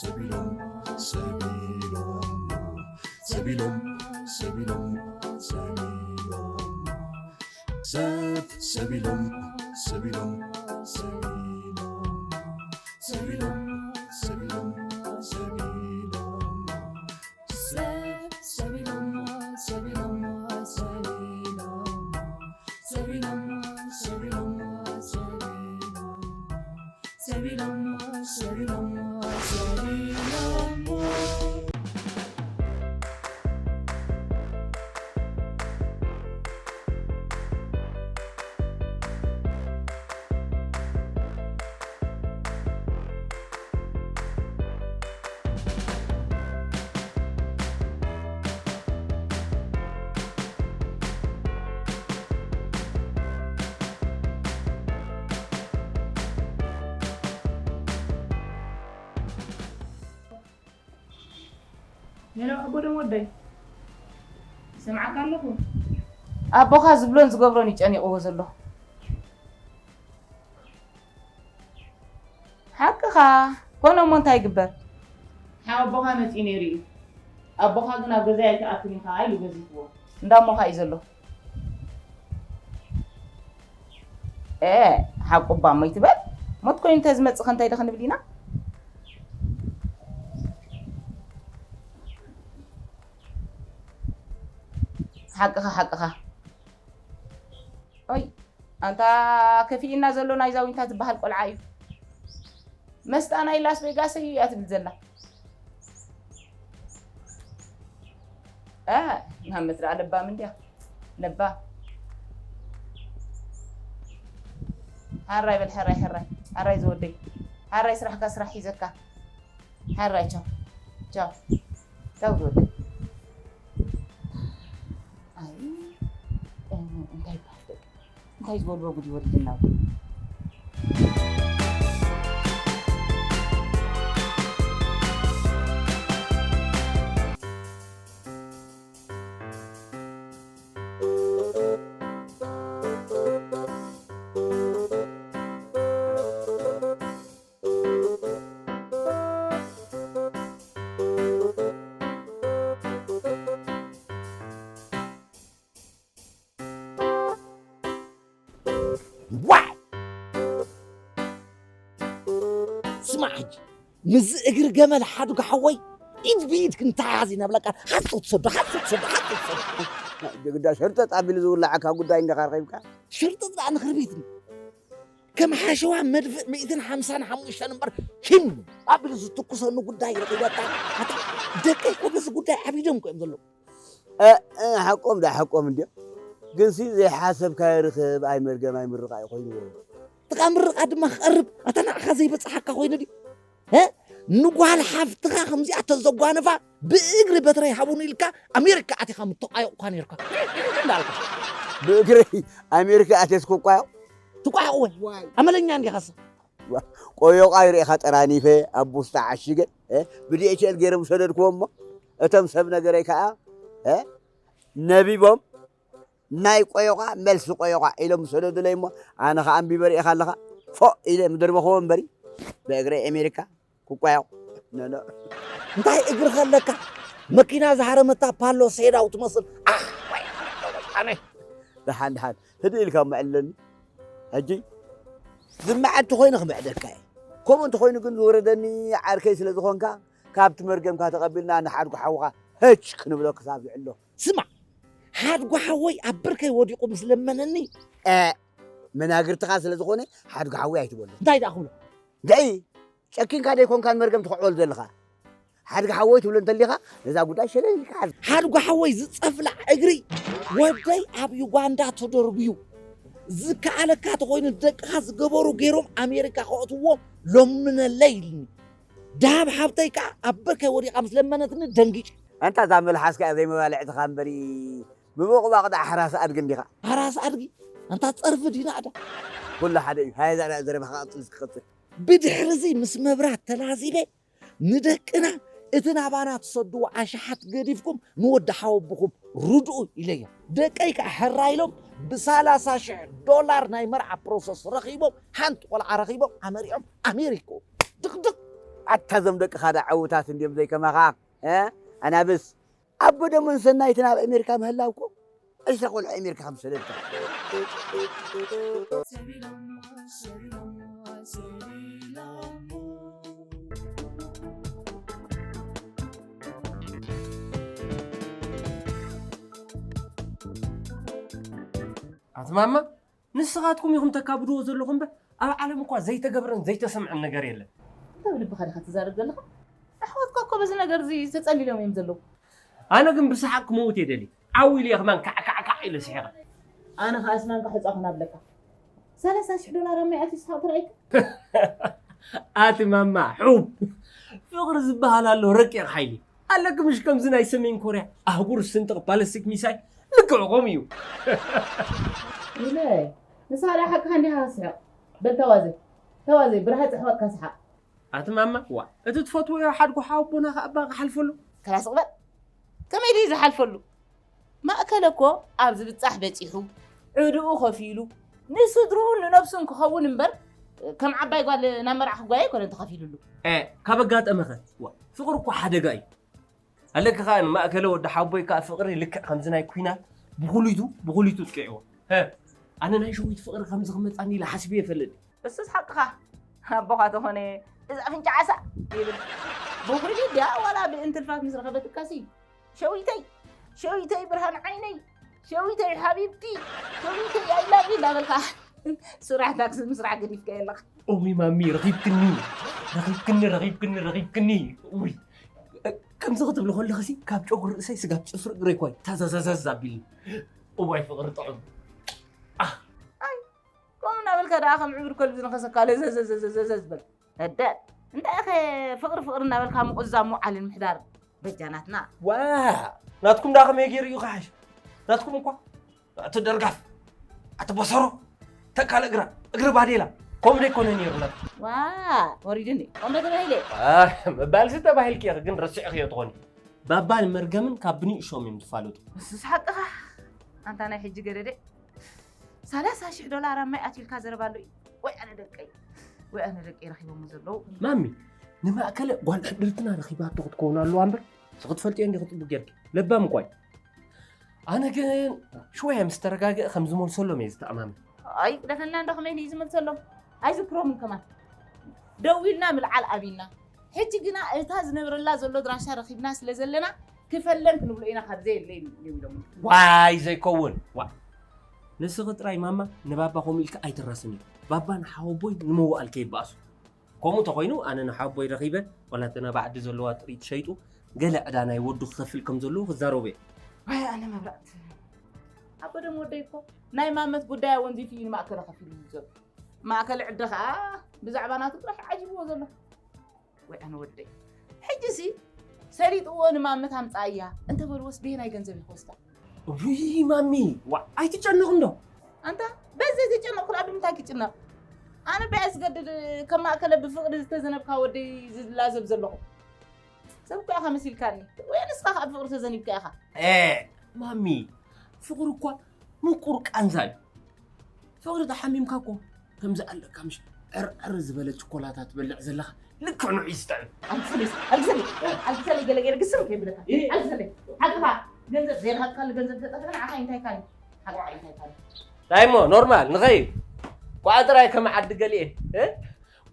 ሰቢሎም ሰቢሎም ሰቢሎም ሰቢሎም ሰቢሎም ሰብ ሰቢሎም ሰቢሎም ሰቢሎም ሰቢሎም ሰቢሎም ሰቢሎም ሰብ ሰቢሎም ሰቢሎም ሰቢሎም ሰቢሎም ሰቢሎም ሰቢሎም ሰቢሎም ሰቢሎም ሄሎ ኣቦ ደም ወደይ፣ ይሰምዓካ ኣለኹ። ኣቦኻ ዝብሎን ዝገብሮን እዩ ጨኒቕዎ ዘሎ። ሓቅኻ። ኮነ እሞ እንታይ ይግበር? ሓው ኣቦኻ መፂኡ ነይሩ እዩ። ኣቦኻ ግን ኣብ ገዛይ ኣይትኣቱን ኢኻ ኢሉ ገዚፍዎ። እንዳ ኣሞኻ እዩ ዘሎ። ኤ፣ ሓቁ እባ እሞ ይትበል። ሞት ኮይኑ እንተዝመጽእ ከ እንታይ ዶ ክንብል ኢና? ሓቅኻ፣ ሓቅኻ። ኦይ፣ ኣንታ ከፊእና ዘሎ ናይዛ ዊንታ ትበሃል ቆልዓ እዩ። መስጣ ናይ ላስ ቬጋስ እዩ እያ ትብል ዘላ። እ፣ መሃመት ደኣ ለባም እንድያ። ለባም። ሓራይ በል፣ ሓራይ፣ ሓራይ። ሓራይ ዝወደይ። ሓራይ ስራሕካ ስራሕ ሒዘካ። ሓራይ ቻው። ቻው። ቻው ዝወደይ። ኣይ፣ እ፣ እንታይ ይበሃል ደቂ? እንታይ ዝበልዎ ጉድ ይወርድና? ዋይ! ስማዕ ሕጂ፣ ምስዚ እግሪ ገመል ሓድጉ ሓወይ ኢድ ብኢድ ክንተሓዝ ኢና ብለካ፣ ሓሶት ሰዶ፣ ሓሶት ሰዶ፣ ሓሶት ሰዶ። ግዳ ሸርጠጥ ኣቢሉ ዝውላዓካ ጉዳይ እንዲኻ ረኺብካ። ሸርጠጥ ደኣ ንኽርቢት። ከም ሓሸዋ መድፍዕ ሚእትን ሓምሳን ሓሙሽተን እምበር፣ ሂም ኣቢሉ ዝትኩሰኒ ጉዳይ ረኺበካ። ኣታ ደቀይ እኮ በዚ ጉዳይ ዓቢዶም እኮ እዮም ዘለዉ። እ፣ እ፣ ሓቆም ደኣ ሓቆም እንድዮም። ግንሲ ዘይሓሰብካዮ ርኽብ ኣይመርገም ኣይምርቓ እዩ ኮይንዎ። ጥቓ ምርቓ ድማ ክቐርብ፣ ኣታ ንዓኻ ዘይበጽሓካ ኮይኑ ድዩ? እ? ንጓል ሓፍትኻ ከምዚኣ ተዘጓነፋ ብእግሪ በትረይ ሃቡኒ ኢልካ ኣሜሪካ ኣቲኻ ምትቋየቑ እኳ ነይርካ። እንዳልካ። ብእግረይ ኣሜሪካ ኣትየስ ክቋየቕ? ትቋየቕ ወይ? ዋይ። ኣመለኛ እንዲኻስ? ዋ፣ ቆዮቓ ይርእኻ ጠራኒፈ ኣብ ቡስታ ዓሺገ፣ እ፣ ብዲ ኤች ኤል ገይሮም ሰደድክዎ እሞ፣ እቶም ሰብ ነገረይ ከኣ፣ እ፣ ነቢቦም፣ ናይ ቆዮቓ መልሲ ቆዮቓ ኢሎም ሰደዱለይ እሞ፣ ኣነ ኸኣ ኣንቢበ ርእኻ ኣለኻ፣ ፎእ ኢለ ምደርበኽዎ እምበሪ፣ ብእግረይ ኣሜሪካ ክቋየቕ። ኖ፣ ኖ። እንታይ እግሪ ኸለካ? መኪና ዝሃረመታ ፓሎ ሴዳው ትመስል። ኣሕ፣ ወይ፣ ኣነ። ደሓን፣ ደሓን። ህድእ ኢልካ እሞ ዕለኒ። ሕጂ ዝመዓድ እንተኾይኑ ክምዕደካ እየ። ከምኡ እንተኾይኑ ግን ዝወረደኒ ዓርከይ ስለ ዝኾንካ፣ ካብቲ መርገምካ ተቐቢልና ንሓድጉ ሓውኻ ህች ክንብሎ ክሳብ ዝዕሎ። ስማዕ፣ ሓድጉ ሓወይ ኣብ ብርከይ ወዲቑ ምስ ለመነኒ፣ እ፣ መናግርትኻ ስለ ዝኾነ ሓድጉ ሓወይ ኣይትበሎ። እንታይ ደኣ ክብሎ? እንታይ? ጨኪንካ ደይኮንካ ንመርገም ትኽዕበሉ ዘለኻ? ሓድጊ ሓወይ ትብሎ እንተሊኻ፣ ነዛ ጉዳይ ሸለል ኢልካ ሓዝ። ሓድጉ ሓወይ ዝጸፍላዕ እግሪ ወደይ ኣብ ዩጋንዳ ተደርብዩ። ዝከኣለካ ተኾይኑ ደቅኻ ዝገበሩ ገይሮም ኣሜሪካ ከእትዎም ለምነለይ ኢልኒ። ደሃብ ሓብተይ ከኣ ኣብ ብርከይ ወዲቓ ምስ ለመነትኒ ደንጊጨ። ኣንታ እዛ መልሓስካ እያ ዘይመባልዕትኻ እምበሪ፣ ምብቕባቕ ደኣ ሓራስ ኣድጊ እንዲኻ። ሓራስ ኣድጊ? ኣንታ ጸርፊ ዲና ኣዳ። ኩሉ ሓደ እዩ። ሃየ እዛ ደኣ ዘረባኻ ቀጽል እስኪ ቀጽል። ብድሕርዚ ምስ መብራት ተላዚበ ንደቅና እቲ ናባና ትሰድዎ ኣሽሓት ገዲፍኩም ንወዲ ሓወቦኹም ርድኡ ኢለዮም። ደቀይ ከኣ ሕራይ ኢሎም ብሰላሳ ሽሕ ዶላር ናይ መርዓ ፕሮሰስ ረኺቦም፣ ሓንቲ ቆልዓ ረኺቦም ኣመሪዖም ኣሜሪክኡ። ድቕድቕ። ኣታ እዞም ደቅኻ ዳ ዕውታት እንድዮም ዘይከማኻ፣ እ? ኣናብስ። ኣቦ ደሞን ሰናይትን ኣብ ኣሜሪካ ምህላው እኮ ዕስራ ቆልዑ ኣሜሪካ ከም ዝሰደድካ። ኣቲ ማማ፣ ንስኻትኩም ኢኹም ተካብድዎ ዘለኹም እምበር፣ ኣብ ዓለም እኳ ዘይተገብረን ዘይተሰምዐን ነገር የለን። እንታይ ብልብኻ ዲኻ ትዛረብ ዘለኻ? ኣሕዋትካ እኮ በዚ ነገር እዚ ተጸሊሎም እዮም ዘለዉ። ኣነ ግን ብሰሓቕ ክመውት እየ ደልየ። ዓው ኢለ እየ ከማን ካዕ ካዕ ካዕ ኢለ ስሒቐ። ኣነ ኸኣ ስናንካ ሕጻ ክናብለካ። ሰላሳ ሽሕ ዶላር ኣብ ማይ ኣትዩ ስሓቕ ትረኣይካ? ኣቲ ማማ፣ ሑብ። ፍቕሪ ዝበሃል ኣሎ ረቂቕ ሓይሊ። ኣለኪ ምሽ ከምዚ ናይ ሰሜን ኮርያ ኣህጉር ዝስንጥቕ ባለስቲክ ሚሳይል ልክዕ ከምኡ እዩ። ኢለ፣ ንሳ ደኣ ሓቅኻ እንዲኻ ስሕቕ። በል ተዋዘ፣ ተዋዘ፣ ብርሃጽ ኣሕዋትካ ስሓቕ። ኣቲ ማማ፣ ዋ፣ እቲ ትፈትዎ ሓድጎ ሓወቦና ከኣ እባ ክሓልፈሉ። ተራ ስቕ በል። ከመይ ድዩ ዝሓልፈሉ? ማእከለ እኮ ኣብ ዝብጻሕ በጺሑ፣ ዕድኡ ከፊሉ፣ ንስድርኡን ንነብሱን ክኸውን እምበር፣ ከም ዓባይ ጓል ናብ መርዓ ክጓየ ኣይኮነን ተኸፊሉሉ። እ፣ ካብ ኣጋጠመኸ? ዋ፣ ፍቕሪ እኮ ሓደጋ እዩ። ኣለኪ ከኣ ንማእከለ ወዲ ሓቦይ ከኣ ፍቕሪ ልክዕ ከምዚ ናይ ኲናት ብኹሊቱ፣ ብኹሊቱ ጥቂዕዎ። ሀ፣ ኣነ ናይ ሸዊት ፍቕሪ ከምዚ ክመጻኒ ኢለ ሓሲበ ይፈልጥ። እሱስ ሓቅኻ። ኣቦኻ ተኾነ፣ እዛ ኣፍንጫ ዓሳ ይብል። ብኹሊት ድያ ዋላ ብእንትልፋት ምስ ረኸበትካሲ? ሸዊተይ፣ ሸዊተይ ብርሃን ዓይነይ፣ ሸዊተይ ሓቢብቲ፣ ሸዊተይ I love you እንዳበልካ ስራሕ ታክሲ ምስራሕ ገዲፍካዮ ኣለኻ። ኦሚ ማሚ፣ ረኺብክኒ፣ ረኺብክኒ፣ ረኺብክኒ፣ ረኺብክኒ። ውይ፣ ከምዚ ክትብሊ ከለኽሲ ካብ ጨጉሪ ርእሰይ ስጋብ ጽፍሪ እግረይ እኳ እዩ ታዛዛዛዝ ኣቢልኒ። እዋይ ፍቕሪ ጥዑም። ኣህ። ኣይ፣ ከምኡ እናበልካ ደኣ ከም ዕብር ከልቢ ዝነኸሰካ ለዘዘዘዘዘዘ ዝበል። እደ፣ እንታይ ኢኸ ፍቕሪ ፍቕሪ እናበልካ ምቑዛም ምውዓልን ምሕዳር በጃ ናትና። ዋ፣ ናትኩም ደኣ ከመይ ገይሩ እዩ ክሓሽ? ናትኩም እኳ ኣቲ ደርጋፍ፣ ኣቲ በሰሮ፣ ተካል እግራ፣ እግሪ ባዴላ፣ ከምኡ ደይኮነ ነይሩ ናትኩም። ዋ፣ ወሪዱኒ፣ ከምኡ ተባሂለ። ዋ፣ ምባልሲ ተባሂልኪ ኢኺ፣ ግን ረሲዕክዮ ትኾኒ። ባባን መርገምን ካብ ብንእሾም እዮም ዝፋለጡ። ንሱስ ሓቅኻ። ኣንታ ናይ ሕጂ ገደደ። ሰላሳ ሽሕ ዶላር ኣብ ማይ ኣትዩልካ ዘረባ ኣሎ እዩ። ወይ ኣነ ደቀይ፣ ወይ ኣነ ደቀይ ረኺቦሞ ዘለዉ። ማሚ፣ ንማእከለ ጓል ዕድልትና ረኺባቶ ክትከውን ኣለዋ እምበር፣ ንስኺ ትፈልጥዮ እንዲኺ ጽቡቕ ጌርኪ። ለባም እኳ እዩ። ኣነ ግን ሽወያ ምስ ተረጋግአ ከም ዝመልሰሎም እየ ዝተኣማመን። ኣይ፣ ግደፈና እንዶ ከመይ ኢሉ እዩ ዝመልሰሎም? ኣይዝክሮምን ከማን። ደዊልና ምልዓል ኣቢልና። ሕጂ ግና እታ ዝነብረላ ዘሎ ኣድራሻ ረኺብና ስለ ዘለና፣ ክፈለን ክንብሎ ኢና፣ ካብ ዘየለ ኢሎም ኢሎም። ዋይ ዘይከውን፣ ዋ። ንስኺ ጥራይ ማማ ንባባ ከምኡ ኢልካ ኣይትራስኒ። ባባ ንሓወቦይ ንመዋእል ከይበኣሱ። ከምኡ ተኾይኑ ኣነ ንሓወቦይ ረኺበ፣ ዋላ እተን ኣብ ዓዲ ዘለዋ ጥሪት ሸይጡ፣ ገለ ዕዳ ናይ ወዱ ክኸፍል ከም ዘለዎ ክዛረቦ እየ። ዋይ ኣነ መብራእቲ። ኣቦ ደም ወደይ እኮ ናይ ማመት ጉዳይ ኣወንዚፉ እዩ ንማእከለ ከፊሉ ዘሎ። ማእከለ ዕደ ኸኣ ብዛዕባ ናቱ ጥራሕ ዓጂብዎ ዘሎ። ወይ ኣነ ወደይ። ሕጂሲ ሰሊጥዎ ንማመት ኣምጻእያ እንተበልዎስ በየናይ ገንዘብ እዩ ክወስዳ? ውይ ማሚ፣ ዋ፣ ኣይትጨነቕ እንዶ። ኣንታ በዚ ዘይተጨነቕኩ ደኣ ብምንታይ ክጭነቕ? ኣነ በያ ዝገድድ ከም ማእከለ ብፍቕሪ ዝተዘነብካ ወደይ ዝላዘብ ዘለኹ። ሰብ እኮ ኢኻ መሲልካኒ። ወይ ንስኻ ከኣ ብፍቕሪ ተዘኒብካ ኢኻ። ኤ፣ ማሚ፣ ፍቕሪ እኳ ምቁር ቃንዛ እዩ። ፍቕሪ ተሓሚምካ እኮ ከምዚ ኣለካ ምሽ ዕርዕር ዝበለ ችኮላታ ትበልዕ ዘለኻ ልክዕ ንዑ እዩ ዝጥዕም። ኣልግሰለይ፣ ኣልግሰለይ፣ ኣልግሰለይ ገለ ገለ ግስም ከይብለካ። እ። ኣልግሰለይ፣ ሓቅኻ ገንዘብ ዘይረኸብካሉ ገንዘብ ተጠፍአ ንዓኻ እንታይ ካሊ? ሓቅኻ እንታይ ካሊ? እንታይ እሞ ኖርማል ንኸይድ። ኳዓ ጥራይ ከም ዓዲ ገሊኤ፣ እ?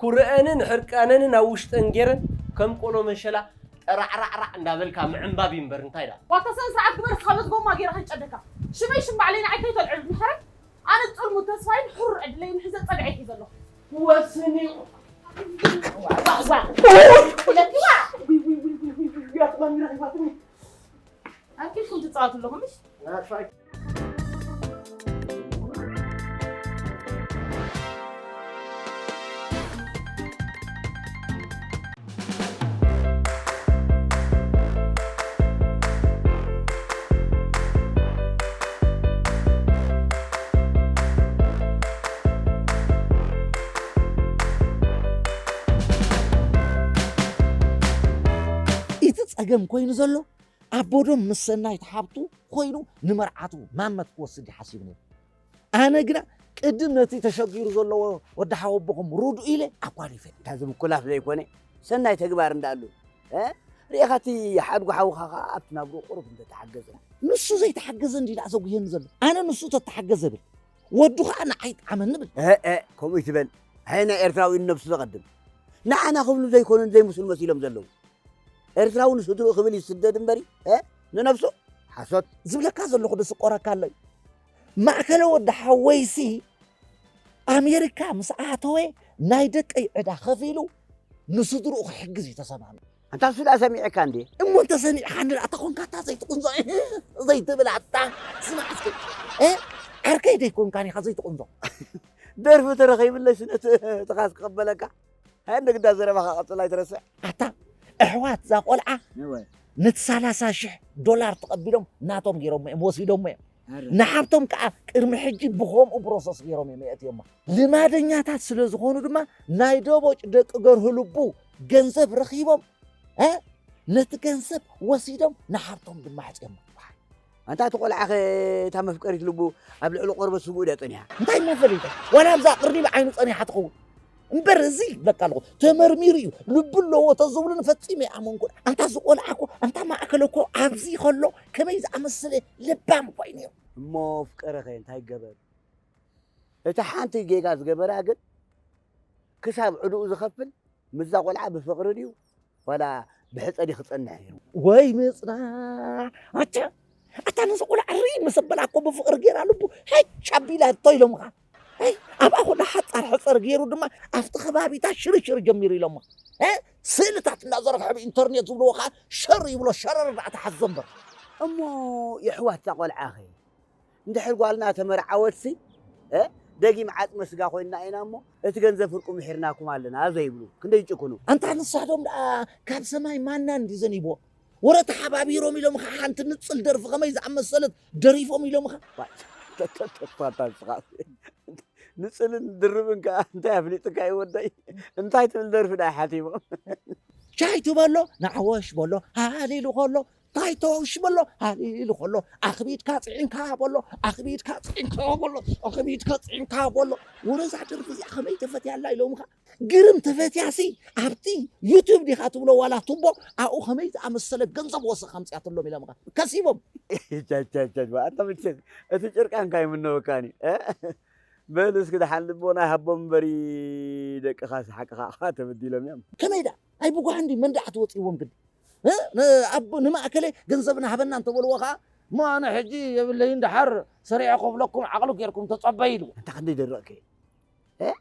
ኩርአንን ሕርቃነንን ኣብ ውሽጠን ጌረን ከም ቆሎ መሸላ ጠራዕራዕራዕ እንዳበልካ ምዕንባብ እዩ እምበር እንታይ ደኣ። ዋታ ስነ ስርዓት ግበር፣ እስኻ መዝጎማ ጌረ ከይጨደካ። ሽመይ ሽም ባዕለይ ንዓይ ከይተልዕሉ ድሕረት። ኣነ ጥልሙ ተስፋይን ሕሩር ዕድለይን ሕዘ ጸግዐይ ሒዘ ኣለኹ። ወስኒ። ዋ፣ ዋ፣ ዋ። ኢለኪ ዋ። ውይ፣ ውይ፣ ውይ፣ ውይ፣ ውይ፣ ውይ፣ ኣጥማሚ ረኺባትኒ። ኣኪልኩም ትጻወቱ ኣለኹም፣ ምሽ? ኣጥፋይ። እቲ ጸገም ኮይኑ ዘሎ ኣቦዶም ምስ ሰናይት ሓብቱ ኮይኑ ንመርዓቱ ማመት ክወስድ ይሓሲቡ ነይሩ። ኣነ ግና ቅድም ነቲ ተሸጊሩ ዘለዎ ወዲ ሓወቦኹም ርድኡ ኢለ ኣጓኒፈ። እንታይ ዝምኩላፍ ዘይኮነ፣ ሰናይ ተግባር እንዳኣሉ፣ እ? ርኢኻ እቲ ሓድጉ ሓውኻ ኸዓ ኣብቲ ናብርኡ ቁሩብ እንተተሓገዘ። ንሱ ዘይተሓገዘ እንዲ ደኣ ዘጉህየኒ ዘሎ። ኣነ ንሱ ተተሓገዘ ብል። ወዱ ኸዓ ንዓይ ጠዓመኒ ብል። እ፣ እ፣ ከምኡ ይትበል። ኣይ ናይ ኤርትራዊ ንነብሱ ዘቐድም። ንዓና ክብሉ ዘይኮኑ ዘይምስሉ መሲሎም ዘለዉ። ኤርትራዊ ንስድርኡ ክብል ይስደድ እምበሪ፣ እ? ንነብሱ ሓሶት። ዝብለካ ዘለኹ ድስቆረካ ኣሎ እዩ። ማእከለ ወዲ ሓወይሲ ኣሜሪካ ምስ ኣተወ ናይ ደቀይ ዕዳ ከፊሉ ንስድርኡ ክሕግዝ እዩ ተሰማሚዑ። ኣንታ እሱ ደኣ ሰሚዕካ እንዴ? እሞ እንተሰሚዕካ እንዴ ደኣ ተኾንካ እታ ዘይትቕንዞ ዘይትብል ኣታ ስማዕ እስኪ። እ? ዓርከይ ደይኮንካን ኢኻ ዘይትቕንዞ። ደርፊ ተረኺብለይ ስነ ትኻስ ክቕበለካ። ሃይ፣ ንግዳ ዘረባኻ ቀጽል ኣይትረስዕ። ኣታ ኣሕዋት እዛ ቆልዓ እወ። ነቲ ሰላሳ ሽሕ ዶላር ተቐቢሎም ናቶም ገይሮሞ እዮም፣ ወሲዶሞ እዮም። ኣረ። ንሓብቶም ከኣ ቅድሚ ሕጂ ብኸምኡ ፕሮሰስ ገይሮም እዮም የእትዮማ። ልማደኛታት ስለ ዝኾኑ ድማ ናይ ደቦጭ ደቂ ገርሁ ልቡ ገንዘብ ረኺቦም፣ እ? ነቲ ገንዘብ ወሲዶም ንሓብቶም ድማ ኣሕጽዮማ። ኣንታ እቲ ቆልዓ ኸ እታ መፍቀሪት ልቡ ኣብ ልዕሊ ቆርበት ስግኡ ድያ ጸኒሓ? እንታይ እሞ ፈሊጠ? ዋላ ኣብዛ ቅርኒ ብዓይኑ ጸኒሓ ትኸውን። እምበር እዚ ይብለካ ኣለኹ፣ ተመርሚሩ እዩ። ልቢ ኣለዎ ተዝብሉኒ ፈጺመ ኣይኣመንኩን። ኣንታ እዚ ቆልዓ እኮ፣ ኣንታ ማእከለ እኮ ኣብዚ ከሎ ከመይ ዝኣመሰለ ለባም እኮ እዩ ነይሩ። እሞ ፍቀረ ኸ እንታይ ይገበር? እታ ሓንቲ ጌጋ ዝገበራ ግን ክሳብ ዕድኡ ዝኸፍል ምስዛ ቆልዓ ብፍቕሪ ድዩ ዋላ ብሕጸ ድዩ ክጸንሕ ነይሩ? ወይ ምጽናሕ! ኣታ፣ ኣታ ነዚ ቆልዓ ርእ ምስ ኣበላ እኮ ብፍቕሪ ገይራ ልቡ ሄች ኣቢላቶ ኢሎምኻ። ኣይ፣ ኣብኣ ኮላ ሓጻር ሕጸር ገይሩ ድማ ኣብቲ ከባቢታት ሽርሽር ጀሚሩ ኢሎምኻ። እ? ስእልታት እናዘርግሐ ብኢንተርኔት ዝብልዎ ኸኣ ሸር ይብሎ፣ ሸረር ደኣ ተሓዞ እምበር። እሞ የሕዋት እታ ቆልዓኸ? እንድሕር ጓልና ተመርዓወትሲ፣ እ፣ ደጊም ዓጽመ ስጋ ኮይንና ኢና እሞ፣ እቲ ገንዘብ ፍርቁ ምሒርናኩም ኣለና ዘይብሉ፣ ክንደይ ይጭክኑ። ኣንታ ንሳቶም ደኣ ካብ ሰማይ ማና እንዲ ዘኒብዎ። ወረ ተሓባቢሮም ኢሎም ኸዓ ሓንቲ ንጽል ደርፊ ከመይ ዝኣመሰለት ደሪፎም ኢሎም ኸዓ። ዋይ፣ ተተተፋታ ንስኻ። ንጽልን ድርብን ከኣ እንታይ ኣፍሊጥካ እዩ ወደይ? እንታይ ትብል ደርፊ ደኣ ሓቲሞም? ቻይ ትበሎ፣ ንዓወሽ በሎ፣ ሃሊሉ ከሎ፣ ታይ ተወሽ በሎ፣ ሃሊሉ ከሎ፣ ኣኽቢድካ ጽዒንካ በሎ፣ ኣኽቢድካ ጽዒንካ በሎ፣ ኣኽቢድካ ጽዒንካ በሎ። ወረ እዛ ደርፊ እዚኣ ከመይ ተፈትያ ኣላ ኢሎምኻ? ግርም ተፈትያሲ ኣብቲ ዩቱብ ዲኻ ትብሎ ዋላ ቱቦ ኣብኡ ከመይ ዝኣመሰለ ገንዘብ ወሰኽ ኣምጽኣትሎም ኢሎምኻ። ከሲቦም። ቻይ፣ ቻይ፣ ቻይ፣ ኣታ መቸስ እቲ ጭርቃንካ ይምነወካኒ፣ እ? በል እስኪ ደሓን ልቦና ይሃቦም እምበሪ ደቅኻስ ሓቅኻ ተበዲሎም እዮም። ከመይ ደኣ? ኣይ ብጓህ እንዲ መን ደኣ ትወጽእዎም ግዲ? እ? ን-፣ ኣቦ ንማእከለ ገንዘብና ሃበና እንተበልዎ ኸኣ፣ እሞ ኣነ ሕጂ የብለይን ደሓር ሰሪዐ ከፍለኩም ዓቕሊ ጌርኩም ተጸበዩ ኢልዎ። ኣንታ ክንደይ ደረቕከ? እ?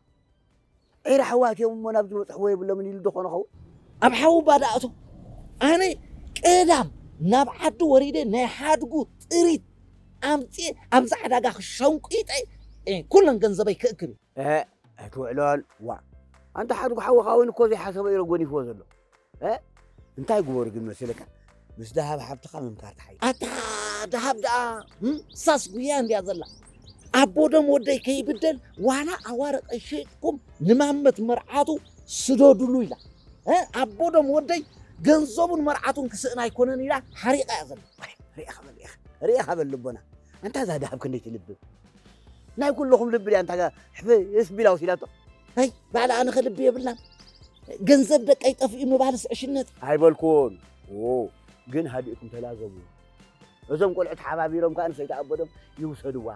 ዒራ ኣሕዋት እዮም እሞ ናብ ዝበጽሕዎ የብሎምን ኢሉ ዶ ኾነ ኸውን? ኣብ ሓዊ ባዳ እቶ ኣነ ቀዳም ናብ ዓዲ ወሪደ ናይ ሓድጉ ጥሪት ኣምጽኤ ኣብዛ ዕዳጋ ክሸንቁጠ፣ እ፣ ኩለን ገንዘበይ ክእክብ እየ። እህ፣ ኣይትውዕሎን። ዋ፣ ኣንታ ሓድጉ ሓውኻ እውን እኮ ዘይሓሰቦ እዩ ጎኒፍዎ ዘሎ። እ? እንታይ ግበሩ ግን መሲልካ? ምስ ደሃብ ሓብትኻ ምምካር ተሓይ። ኣታ ደሃብ ደኣ፣ እም? ሳስ ጉያ እንድያ ዘላ። ኣቦ ደም ወደይ ከይብደል ዋላ ኣዋርቀ ሸይጥኩም ንማመት መርዓቱ ስደዱሉ ኢላ። እ? ኣቦ ደም ወደይ ገንዘቡን መርዓቱን ክስእን ኣይኮነን ኢላ ሓሪቓ እያ ዘላ። ኣይ፣ ርኢኻ በል፣ ርኢኻ፣ ርኢኻ በል ልቦና። ኣንታ እዛ ደሃብ ክንደይ ትልብም። ናይ ኩለኹም ልቢ ድያ እንታ ሕፍስ ቢላ ወሲዳቶ? ኣይ፣ ባዕላ ኣነ ከ ልቢ የብልናን። ገንዘብ ደቀይ ጠፊኡ ምባልስ ዕሽነት። ኣይበልኩን። ኦ፣ ግን ሃዲእኩም ተላዘቡ። እዞም ቆልዑ ተሓባቢሮም ከኣ ንሰይቲ ኣቦዶም ይውሰድዋ።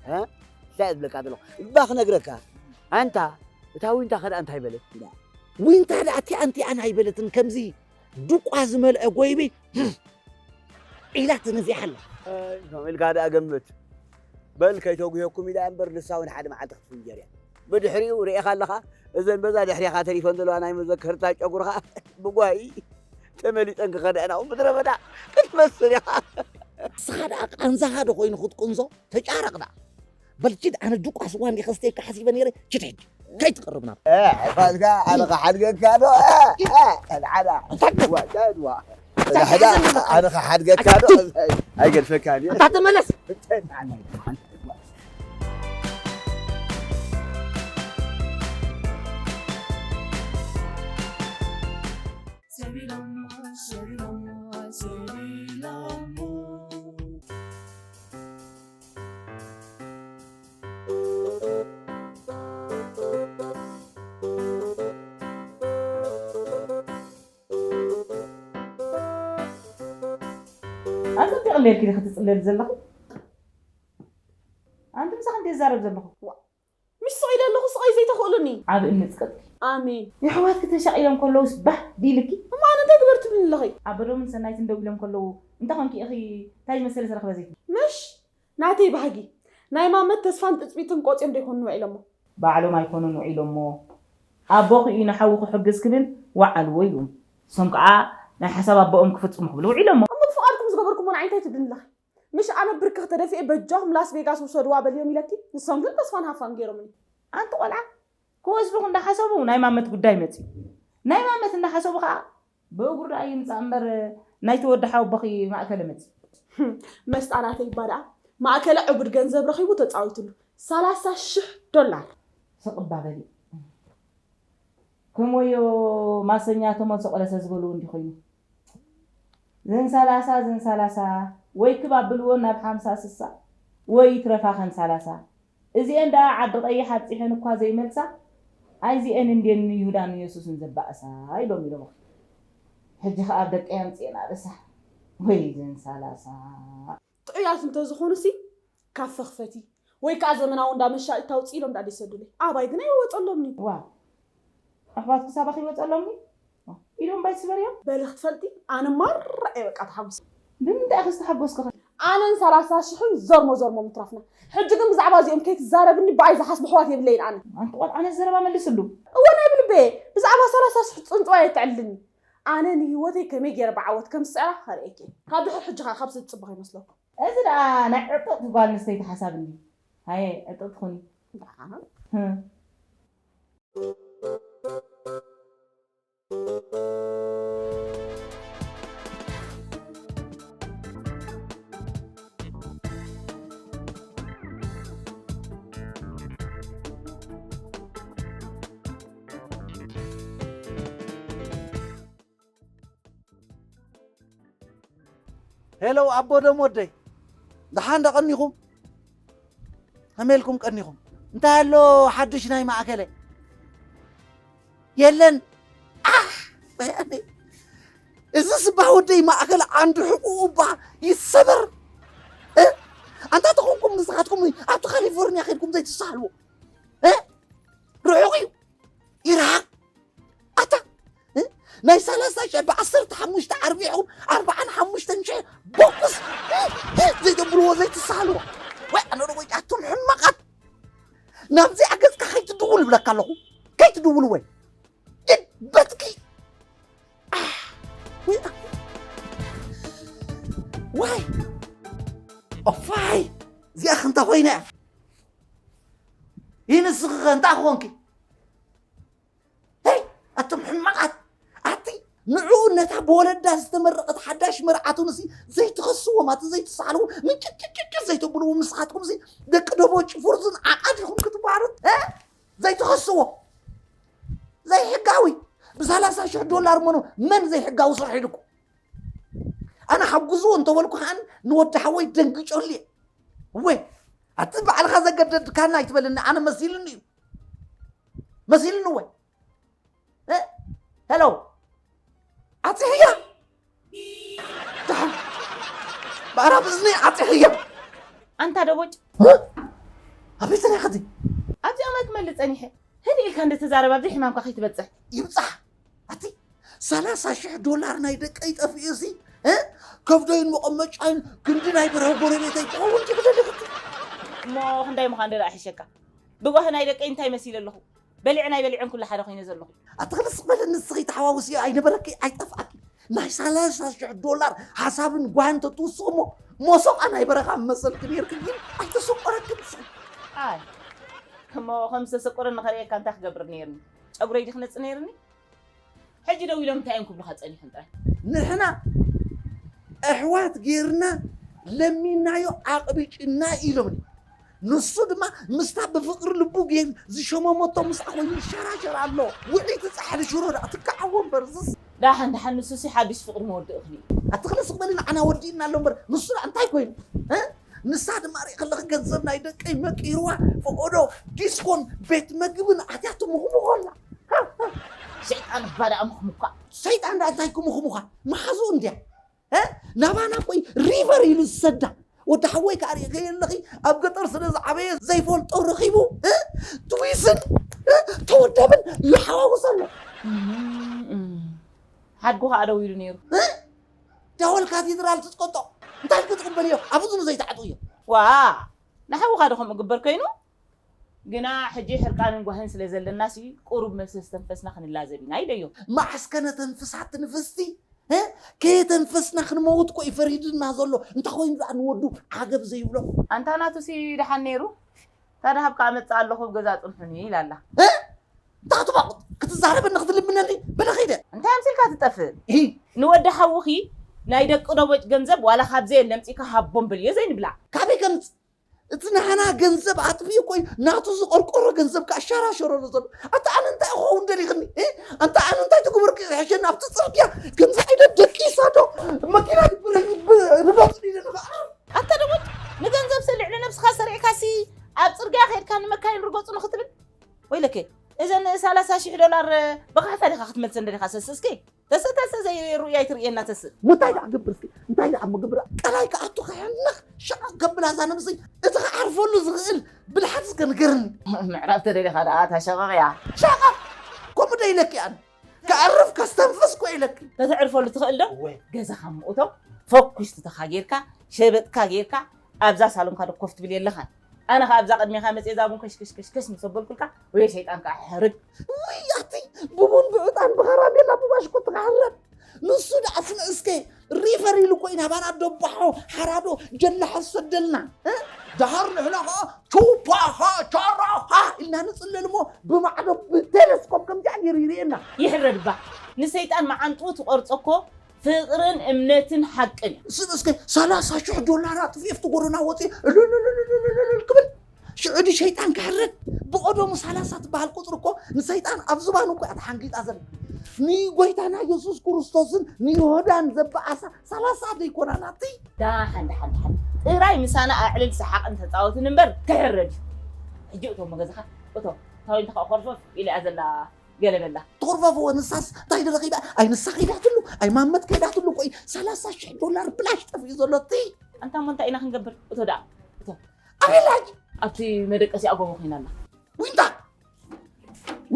እ? እንታይ እየ ዝብለካ ዘለኹ? እባ ክነግረካ። ኣንታ፣ እታ ዊንታ ከ ደኣ እንታይ በለት? ዊንታ ደኣ እቲኣን እቲኣን ኣይበለትን። ከምዚ ዱቋ ዝመልአ ጎይቢ ኢላ ተነዚሓ ኣላ። ኣይ፣ ከምኡ ኢልካ ደኣ ገምት። በል ከይተጉህየኩም ኢላ እምበር ንሳ እውን ሓደ መዓልቲ ክትፍንጀር እያ። ብድሕሪኡ ርኤኻ ኣለኻ፣ እዘን በዛ ድሕሬኻ ተሪፈን ዘለዋ ናይ መዘከርታ ጨጉርኻ ብጓሂ ተመሊጠን ክኸዳ ኢና። ኣብ ምድረ በዳ ክትመስል ኢኻ። ንስኻ ደኣ ቃንዛኻ ዶ ኮይኑ ክትቅንዞ? ተጫረቕ ደኣ። በል ኪድ፣ ኣነ ድቋስ ዋን ከስተየካ ሓሲበ ነይረ። ኪድ ሕጂ፣ ከይትቕርብ ናብ እ፣ ሕፋዝካ፣ ኣነ ክሓድገካ ዶ? እ፣ እ፣ ኣልዓዳ። እንታይ? ዋ፣ እንታይ? ዋ። እንታይ? ኣልዓዳ፣ ኣነ ክሓድገካ ዶ? ኣይገድፈካን እየ። እንታይ? ተመለስ። እንታይ? ሌልኪ ዲኺ ትጽለሊ ዘለኺ? ኣንቲ ምሳኺ እንተ ዝዛረብ ዘለኹ። ዋ፣ ምሽ ስቕ ኢለ ኣለኹ፣ ስቕ ዘይተኽእሉኒ። ዓቢ እምነት ቀጥኪ። ኣሜን። የሕዋትኪ ተሻቒሎም ከለውስ ባህ ዲልኪ? እሞ ኣነ እንታይ ግበር ትብልኒ ኣለኺ? ኣበዶምን ሰናይትን ደው ኢሎም ከለዉ እንታይ ኾንኪ ኢኺ? እንታይ ዝመሰለ ዝረኽበ ዘይትብሊ? ምሽ ናተይ ባህጊ ናይ ማመት ተስፋን ትጽቢትን ቆጽዮም ዶ ይኾኑ ውዒሎሞ? ባዕሎም ኣይኮኑን ውዒሎሞ። ኣቦኺ እዩ ንሓዉ ክሕግዝ ክብል ወዓልዎ ኢሉ። ንሶም ከኣ ናይ ሓሳብ ኣቦኦም ክፍጽሙ ክብሉ ውዒሎሞ። እሞ ብፍቓድኩም ዝገበርኩሞ ንዓይ እንታይ ትብልኒ ኣለኺ? ምሽ ኣነ ብርክኽ ተደፊኤ በጃኹም ላስ ቬጋስ ውሰድዋ በልዮም ኢለኪ ንሶም ግን ተስፋን ሃፋን ገይሮምኒ። ኣንቲ ቆልዓ ክወስዱኺ እንዳሓሰቡ ናይ ማመት ጉዳይ መጺኡ። ናይ ማመት እንዳሓሰቡ ከኣ ብእግሩ ደኣ ይምጻእ እምበር ናይቲ ወዲ ሓወቦኺ ማእከለ መጺኡ። መስጣ ናተይ እባ ደኣ ማእከለ ዕቡድ ገንዘብ ረኺቡ ተጻዊትሉ ሰላሳ ሽሕ ዶላር። ስቕ እባ በሊ። ከም ወዮ ማሰኛ ተመልሶ ቆለሰ ዝበልዎ እንዲ ኮይኑ። ዝን ሰላሳ ዝን ሰላሳ ወይ ክብ ኣብልዎ ናብ ሓምሳ ስሳ ወይ ይትረፋ ከን ሰላሳ እዚኤን ደኣ ዓዲ ቀይሕ ኣብጺሐን እኳ ዘይመልሳ ኣይዚኤን እንድየን ንይሁዳን ንየሱስን ዘባእሳ ኢሎም ኢሎምኺ። ሕጂ ከኣ ኣብ ደቀይ ኣምጺኤን ኣበሳ ወይ ዝን ሰላሳ። ጥዑያት እንተዝኾኑሲ ካፈ ክፈቲ ወይ ከዓ ዘመናዊ እንዳ መሻጢ ታውፂ ኢሎም ዳኣ ይሰዱለይ። ኣባይ ግን ኣይወፀሎምኒ። ዋው ኣሕዋትኪ ሳባኺ ይወፀሎምኒ? ኢዶም ባይ ትስበርዮም? በሊ ክትፈልጢ ኣነ ማራ እየ በቃ ተሓጉሰ። ብምንታይ ኢኺ ዝተሓጎስኪ? ኣነን ሰላሳ ሽሕን ዘርሞ ዘርሞ ምትራፍና። ሕጂ ግን ብዛዕባ እዚኦም ከይትዛረብኒ ብኣይ ዝሓስቡ ኣሕዋት የብለይን ኣነ። ኣንቲ ቆልዓ ነዚ ዘረባ መልስሉ። እወ ናይ ብልበ ብዛዕባ ሰላሳ ሽሕ ፅንፅዋይ ኣይተዕልልኒ። ኣነ ንህይወተይ ከመይ ገይረ ብዓወት ከም ዝስዕራ ከርእየኪ እየ። ካብ ድሕሪ ሕጂ ከዓ ካብዚ ዝፅበኽ ይመስለኩም። እዚ ደኣ ናይ ዕጥቕቲ ጓል ኣንስተይቲ ሓሳብ እንድዩ። ሃየ ዕጥቕቲ ኩኒ። ደሓን። ሄሎ ኣቦ ደም ወደይ፣ ደሓን ዶ ቀኒኹም? ከመይ ኢልኩም ቀኒኹም? እንታይ ኣሎ ሓድሽ ናይ ማእከለ? የለን። ኣሕ፣ ወያኔ። እዚ ስባህ ወደይ ማእከለ ዓንዲ ሕቁኡ እባ ይሰበር። እ? ኣንታ ተኾንኩም ንስኻትኩም ኣብቲ ካሊፎርኒያ ከድኩም ዘይትሳሕልዎ። እ? ርሑቕ እዩ። ኢራቕ ኣታ እ? ናይ ሰላሳ ሺሕ ብዓሰርተ ሓሙሽተ ኣርቢዕኹም ኣርብዓን ሓሙሽተን ሺሕ ቦክስ እ? እ? ዘይተብልዎ ዘይትሳሃልዎ ወይ ኣነ ዶ ወይ ኣቱም ሕማቓት ናብዚኣ ገጽካ ከይትድውሉ ይብለካ ኣለኹ ከይትድውሉ ወይ ግን በትኪ ኣህ፣ ወይ ዋይ ኦፋይ እዚኣ ክንታ ኮይና እያ ይንስኺ ከ እንታይ ክኾንኪ ኣቱም ሕማቓት ኣቲ ንዕኡ ነታ ብወለዳ ዝተመረቐት ሓዳሽ መርዓቱ ንሲ ዘይትኸስዎም ኣቲ ዘይትሳሕልዎ ምጭጭጭጭ ዘይተብልዎ ንስኻትኩም ሲ ደቂ ደቦ ጭፉርዝን ዓቃድ ኢኹም ክትበሃሉ እ ዘይትኸስዎ ዘይሕጋዊ ብሰላሳ ሽሕ ዶላር መኖ መን ዘይሕጋዊ ስራሕ ኢልኩ ኣነ ሓጉዝዎ እንተበልኩ ከዓን ንወዲ ሓወይ ደንግጨሉ እየ እወ ኣቲ ባዕልኻ ዘገደድካና ኣይትበልኒ ኣነ መሲልኒ እዩ መሲልኒ ወይ ሄሎ ዓፂሕያ ደሓን ብኣራብ እዝኒ ዓፂሕያ ኣንታ ደቦጭ ኣበይ ተሪኻ እዚ ኣብዚኣ ማይ ክመልእ ፀኒሐ ህድእ ኢልካ እንድትዛረብ ኣብዚ ሕማምካ ከይትበፅሕ ይብፃሕ ኣቲ ሰላሳ ሽሕ ዶላር ናይ ደቀይ ጠፊኡ ሲ እ? ከብደይን መቐመጫይን ክንዲ ናይ በረሀ ጎረቤተይ ክኸውን ትኽደልኽቲ እሞ ክንዳይ ምዃን ደኣ ሒሸካ ብጓሂ ናይ ደቀይ እንታይ መሲለ ኣለኹ በሊዐን ኣይበሊዐን ኩሉ ሓደ ኮይነ ዘለኹ ኣቲ ክልስ በለ ንስኺ ተሓዋውስዮ ኣይነበረኪ ኣይጠፍኣኪ ናይ ሰላሳ ሽሕ ዶላር ሓሳብን ጓህን ተትውስኽሞ ሞሶቓ ናይ በረኻ መሰልኪ ነይርኪ ግን ኣይተሰቆረክን ንስኺ ኣይ እሞ ከም ዝተሰቆረኒ ከርእየካ እንታይ ክገብር ነይርኒ ጨጉረይ ድክነፅ ነይርኒ ሕጂ ደው ኢሎም እንታይ እዮም ክብሉኻ ጸኒሖም ጥራይ? ንሕና ኣሕዋት ጌርና ለሚንናዮ ኣቕቢጭና ኢሎምኒ። ንሱ ድማ ምስታ ብፍቕሪ ልቡ ጌሩ ዝሸመመቶ ምስኣ ኮይኑ ይሸራሸር ኣሎ። ውዕይቲ ጻሕሊ ሽሮ ደኣ ትከዓዎ እምበር እዝስ። ደሓን ደሓን ንሱሲ ሓድሽ ፍቕሪ መወድእኽኒ እዩ። ኣቲ ክልስቕ በሊ ንዓና ወዲእና ኣሎ እምበር ንሱ ደኣ እንታይ ኮይኑ? እ? ንሳ ድማ ርኢ ከለኺ ገንዘብ ናይ ደቀይ መቂርዋ ፈቐዶ ዲስኮን ቤት መግብን ኣትያ ትምኽምኾ ኣላ። ሰይጣን እባ ደኣ ምኽሙካ። ሰይጣን ደኣ እንታይ ክምኽሙኻ? መሓዝኡ እንድያ። እ? ናባና ኮይ ሪቨር ኢሉ ዝሰዳ። ወዲ ሓወይ ከዓ ርኢኸዮ ኣለኺ፣ ኣብ ገጠር ስለ ዝዓበየ ዘይፈልጦ ረኺቡ፣ እ? ትዊስን፣ እ? ተወደብን ይሓዋውስ ኣሎ። ሓድጉ ከዓ ደው ኢሉ ነይሩ። እ? ደወል ካቴድራል ትፅቀጦ። እንታይ ክትቕበልዮ? ኣብኡ ዝሉ ዘይተዓጥዮ። ዋ፣ ንሓውኻ ዶ ከምኡ ግበር ኮይኑ? ግና ሕጂ ሕርቃንን ጓህን ስለ ዘለና ሲ ቁሩብ መልሲ ዝተንፈስና ክንላዘብ ኢና ኢለዮ። መዓስከ ነተንፍሳ ትንፍስቲ? እ? ከየተንፈስና ክንመውት ኮ እዩ ፈሪድና ዘሎ። እንታይ ኮይኑ ደኣ ንወዱ ዓገብ ዘይብሎ? ኣንታ ናቱ ሲ ደሓን ነይሩ። ታዲያ ሃብካ ኣመጽእ ኣለኹ ኣብ ገዛ ጽንሑኒ ኢላ ኣላ። እ? እንታይ ክትባቑጥ? ክትዛረበኒ ክትልምነኒ በለ ኸይደ። እንታይ ኣምሲልካ ትጠፍእ? እ? ንወዲ ሓውኺ ናይ ደቂ ደቦጭ ገንዘብ ዋላ ካብዘ የለ ኣምጺእካ ሃቦም በልዮ ዘይንብላ። ካበይ ከምጽእ? እቲ ናህና ገንዘብ ኣጥፊኡ ኮይ ናቱ ዝቆርቆሮ ገንዘብ ከዓ ሸራሸረሉ ዘሎ። ኣንታ ኣነ እንታይ ክኸውን ደሊኽኒ? እ? ኣንታ ኣነ እንታይ ትግበርኪ ዝሕሸኒ ኣብቲ ፅርግያ ከምዚ ዓይነት ደቂሳ ዶ መኪና ግብረኒ ርበፅ ዲደ ንኸዓ ኣታ ደሞት ንገንዘብ ስልዕ ንነብስኻ ሰሪዕካሲ ኣብ ፅርግያ ከይድካ ንመካይን ርገፁ ንክትብል ወይለከ እዘን ሰላሳ ሽሕ ዶላር ብካሕሳ ዲኻ ክትመልሰን ደሊኻ ሰስስኪ ተስእ ተስእ ዘይርኡይ ኣይትርእየና ተስእ። እንታይ ደኣ ክገብር እስኪ እንታይ ደኣ ምገብር ቀላይ ክኣቱ ክሕንኽ ሽዑ ከብል ኣዛ ነብሰይ እቲ ክዓርፈሉ ዝኽእል ብልሓት እስከ ንገርኒ። ምዕራፍ ተደሊኻ ደኣ እታ ሸቐቕ እያ። ሸቐቕ ከምኡ ዶ ኢለኪ ኣነ ክዕርፍ ከስተንፍስ ኮ ኢለኪ። ተተዕርፈሉ ትኽእል ዶ? ገዛኻ ምእቶ ፈኩስ ትተኻ ጌርካ ሸበጥካ ጌርካ ኣብዛ ሳሎንካ ዶ ኮፍ ትብል የለኻን። ኣነ ከ ኣብዛ ቅድሜኻ መጽየ እዛ ቡን ከሽከሽከሽከሽ ምስ ኣበልኩልካ ወይ ሸይጣን ከኣ ሕርግ። ውይ ኣቲ ብቡን ብዕጣን ብኸራሜላ ብባሽኮት ትኽሕረድ። ንሱ ደኣ ስነ እስከ ሪፈር ኢሉ እኮ ኢና ባና ደባሖ ሓራዶ ጀላሐ ዝሰደልና። እ? ደሃር ንሕና ኸኣ ቹፓኻ ቻራኻ ኢልና ንጽለል እሞ ብማዕዶ ብቴሌስኮፕ ከምዚኣ ገይሩ ይርእየና። ይሕረድ እባ ንሰይጣን መዓንጥኡ ትቖርጾ እኮ ፍቕርን እምነትን ሓቅን እዩ። ስብ እስከ ሰላሳ ሽሕ ዶላር ኣጥፊኤ ኣብቲ ጎደና ወፂ እልልልልልልልል ክብል ሽዑ ዲ ሸይጣን ክሕረድ ብቐደሙ ሰላሳ ትበሃል ቁፅሪ እኮ ንሰይጣን ኣብ ዝባኑ እኮ እያ ተሓንጊጣ ዘላ። ንጎይታና የሱስ ክርስቶስን ንይሁዳን ዘበኣሳ ሰላሳ ደይኮና ናተይ። ዳሓን ዳሓን ዳሓን ጥራይ ምሳና ኣዕልል ሰሓቕን ተፃወትን እምበር ክሕረድ እዩ። ሕጂ እቶም መገዛኻ እቶም ታዊንትኻ ኮርፈፍ ኢላ እያ ዘላ። ገለ በላ። ተኾርፋፍወ ንሳስ እንታይ ድረኺባ ኣይ ንሳ ከይዳትሉ ኣይ ማመት ከይዳትሉ ቆይ ሰላሳ ሽሕ ዶላር ብላሽ ጠፊኡ ዘሎ እቲ ኣንታ እሞ እንታይ ኢና ክንገብር እቶ ደኣ እቶ ኣበላ ሕጂ ኣብቲ መደቀሲኣ ጎቦ ኮይና ኣላ ዊንታ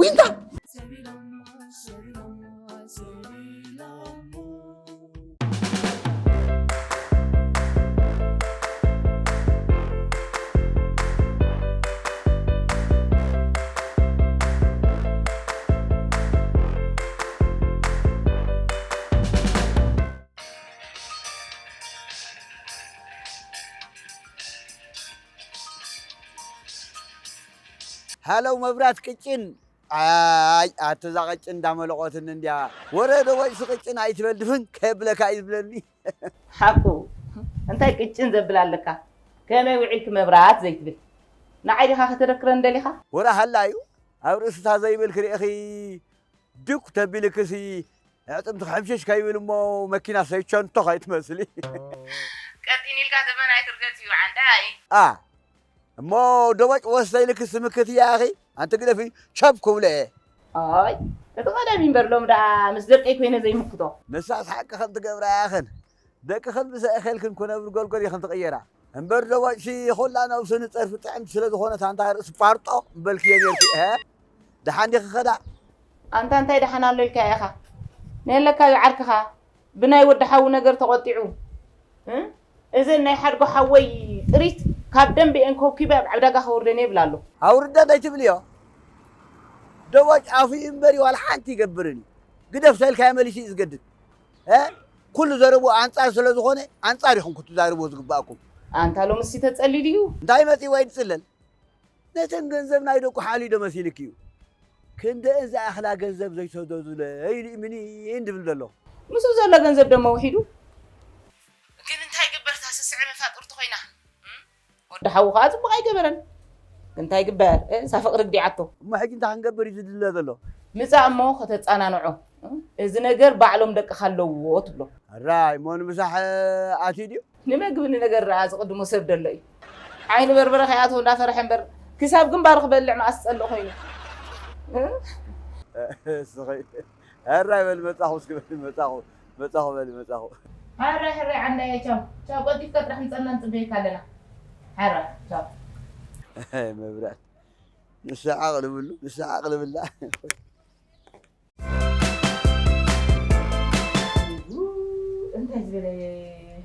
ዊንታ ሃለው መብራት ቅጭን ኣይ ኣቲ እዛ ቅጭን እንዳመለቆትኒ እንድያ ወረ ዶ ወይሲ ቅጭን ኣይትበል ድፍን ከየብለካ እዩ ዝብለኒ ሓቁ እንታይ ቅጭን ዘብል ኣለካ ከመይ ውዒልክ መብራት ዘይትብል ንዓይ ዲኻ ከተደክረን ደሊኻ ወረ ሃላ እዩ ኣብ ርእስታ ዘይብል ክርእኺ ድኩ ተቢልክሲ ኣዕፅምቲ ሕምሽሽ ከይብል እሞ መኪና ሰይቸንቶ ከይትመስሊ። ቀጢን ኢልካ ዘመን ኣይትርገፅ እዩ ዓንዳይ። ኣ እሞ ደቦጭ ወስተ ኢልክስ ምክት እያ ኣኺ ኣንቲ ግደፊ ቸብ ክብሎ እየ። ኣይ እቲ ቀደም እዩ እምበር ሎም ደኣ ምስ ደቀይ ኮይነ ዘይምክቶ። ንሳስ ሓቂ ከም ትገብራ እያ ኸን ደቅኽን ምስ ኣእኸልክን ክነብር ጎልጎል ኢኽን ትቕየራ። እምበር ደቦጭሲ ኹላ ነብሱ ንፀርፊ ጥዕምቲ ስለ ዝኾነት ኣንታ ርእሲ ፓርጦ ምበልክዮ ኔርኪ እሀ። ደሓን ዲኺ ኸዳ? ኣንታ እንታይ ደሓን ኣሎ ኢልካዮ ኢኻ? ነየለካዩ ዓርክኻ ብናይ ወዲ ሓዉ ነገር ተቖጢዑ እ? እዘን ናይ ሓድጎ ሓወይ ጥሪት ካብ ደንበኤን ኮብኪበ ኣብ ዕዳጋ ከውርደን እየ ይብል ኣሎ። ኣውርደን ኣይትብልዮ። ደቦጭ ኣፉ እዩ እምበሪ ዋላ ሓንቲ ይገብርን እዩ። ግደፍ ተልካዮ መሊሱ እዩ ዝገድድ። እ? ኩሉ ዘረብኡ ኣንጻር ስለ ዝኾነ ኣንጻር ኢኹም ክትዛረብዎ ዝግባኣኩም። ኣንታ ሎምሲ ተጸሊሉ እዩ። እንታይ መጺእዎ እዩ ዝጽለል? ነተን ገንዘብ ናይ ደቁ ሓልዩ ዶ መሲልኪ እዩ? ክንደአን ዝኣኽላ ገንዘብ ዘይሰደዱለይ ኢሉ እዩ ምኒን ድብል ዘሎ። ምስኡ ዘሎ ገንዘብ ደሞ ውሒዱ። ግን እንታይ ግበር እታ ስስዐ መፋጥርቱ ኮይና። ወዲ ሓዉ ከዓ ፅቡቕ ኣይገበረን። እንታይ ግበር እሳ ፍቕሪ ግዲዓቶ። እሞ ሕጂ እንታይ ክንገብር እዩ ዝድለ ዘሎ? ምፃእ እሞ ከተፃናንዖ። እዚ ነገር ባዕሎም ደቅኻ ኣለዎ ትብሎ። ኣራይ እሞ ንምሳሕ ኣትዩ ድዩ? ንመግቢ ንነገር ደኣ ዝቕድሞ ሰብ ደሎ እዩ። ዓይኒ በርበረ ከይኣትዎ እንዳፈርሐ እምበር ክሳብ ግንባሩ ክበልዕ መኣስ ዝፀልእ ኮይኑ። ኣራይ በል መፃኹ እስኪ በል መፃኹ መፃኹ በል መፃኹ። ሕራይ ሕራይ ዓንዳየ ቻው ቻው። ቀልጢፍካ ጥራሕ ምጸና ንጽበየካ ኣለና። ሕራይ ቻው። መብራት ንሳ ዓቕሊ ብሉ ንሳ ዓቕሊ ብላ። እንታይ ዝበለ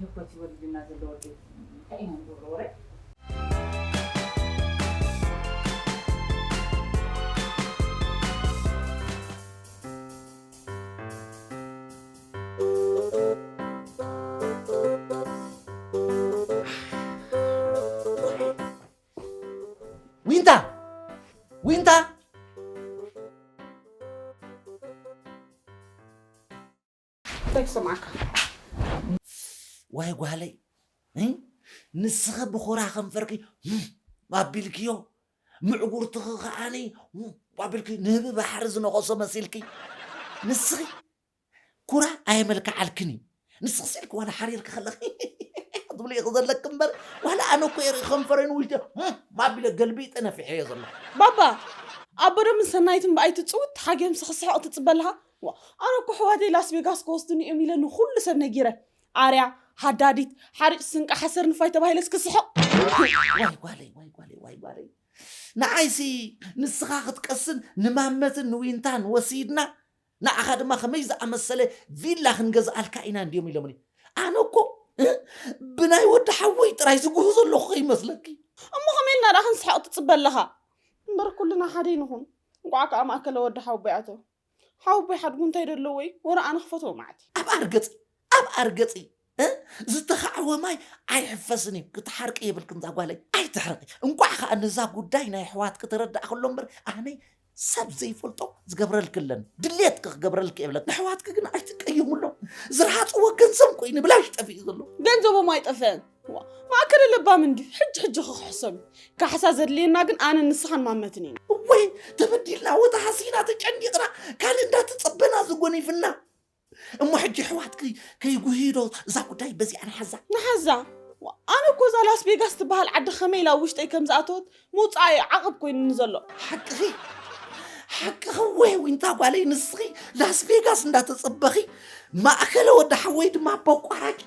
ህኮት ይወልድና ዘሎ ወዲ እንታይ ኢና ንገብሮ ወረ። ዊንታ ዊንታ እንታይ ክሰምዓካ? ዋይ ጓለይ እ? ንስኺ ብኹራ ከንፈርኪ ም ኣቢልክዮ ምዕጉርትኺ ከዓኒ ም ኣቢልኪ ንህቢ ባሕሪ ዝነኸሶ መሲልኪ ንስኺ ኩራ ኣየመልክዓልክን እዩ ንስኺ ስኢልኪ ዋላ ሓሪርኪ ከለኺ ትብሊ ኢኺ ዘለኪ እምበር ዋላ ኣነ እኮ እየ ርኢ ከንፈረይ ንውሽጢ ም ኣቢለ ገልቢጠ ነፊሐዮ ዘለኹ ባባ ኣቦዶምን ሰናይትን ብኣይ ትጽውት ሓጊኦም ስኽስሕቕ ትጽበ ኣለኻ? ዋ፣ ኣነ እኮ ኣሕዋተይ ላስ ቬጋስ ክወስዱኒ እዮም ኢለ ንኹሉ ሰብ ነጊረ። ኣርያ፣ ሃዳዲት፣ ሓሪጭ ስንቂ ሓሰር ንፋይ ተባሂለስ ክስሕቕ። ዋይ ጓለይ ዋይ ጓለይ ዋይ ጓለይ ንዓይሲ ንስኻ ክትቀስን ንማመትን ንዊንታን ወሲድና ንዓኻ ድማ ከመይ ዝኣመሰለ ቪላ ክንገዝኣልካ ኢና እንድዮም ኢሎምኒ ኣነ እኮ ብናይ ወዲ ሓወይ ጥራይ ዝጉሁ ዘለኹ ከይመስለኪ እሞ ከመይ ኢልና ደኣ ክንስሕቕ ትጽበ ኣለኻ እምበር ኩልና ሓደ ይንኹን እንቋዕ ከኣ ማእከለ ወዲ ሓውቦይ ኣተወ ሓውቦይ ሓድጉ እንታይ ደለዎ እዩ ወረ ኣነ ክፈትዎ ማዓት ኣብ ኣርገጺ ኣብ ኣርገጺ እ ዝተኻዕወ ማይ ኣይሕፈስን እዩ ክትሓርቂ የብልክን እዛ ጓለይ ኣይትሕረቂ እንቋዕ ከኣ ነዛ ጉዳይ ናይ ኣሕዋትኪ ተረዳእክሎ እምበር ኣነይ ሰብ ዘይፈልጦ ዝገብረልኪ ኣለኒ ድሌትኪ ክገብረልኪ የብለኪ ንኣሕዋትኪ ግን ኣይትቀየምሎም ዝረሃፅዎ ገንዘብ እኮ እዩ ንብላሽ ጠፊኡ ዘሎ ገንዘቦም ኣይጠፍአን ማእከለ ለባም እንድዩ ሕጂ ሕጂ ክሕሰብ እዩ ካሕሳ ዘድልየና ግን ኣነን ንስኻን ማመትን ኢና እወይ ተበዲልና ወተሃሲና ተጨኒቕና ካልእ እንዳተፀበና ዝጎኒፍና እሞ ሕጂ ኣሕዋትኪ ከይጉህይዶ እዛ ጉዳይ በዚኣ ንሓዛ ንሓዛ ኣነ እኮ እዛ ላስ ቬጋስ ትበሃል ዓዲ ከመይ ኢላ ኣብ ውሽጠይ ከም ዝኣተወት ምውፃእ እዩ ዓቕብ ኮይኑኒ ዘሎ ሓቅኺ ሓቅኺ ወይ ዊንታ ጓለይ ንስኺ ላስ ቬጋስ እንዳተፀበኺ ማእከለ ወዲ ሓወይ ድማ በቋራጭ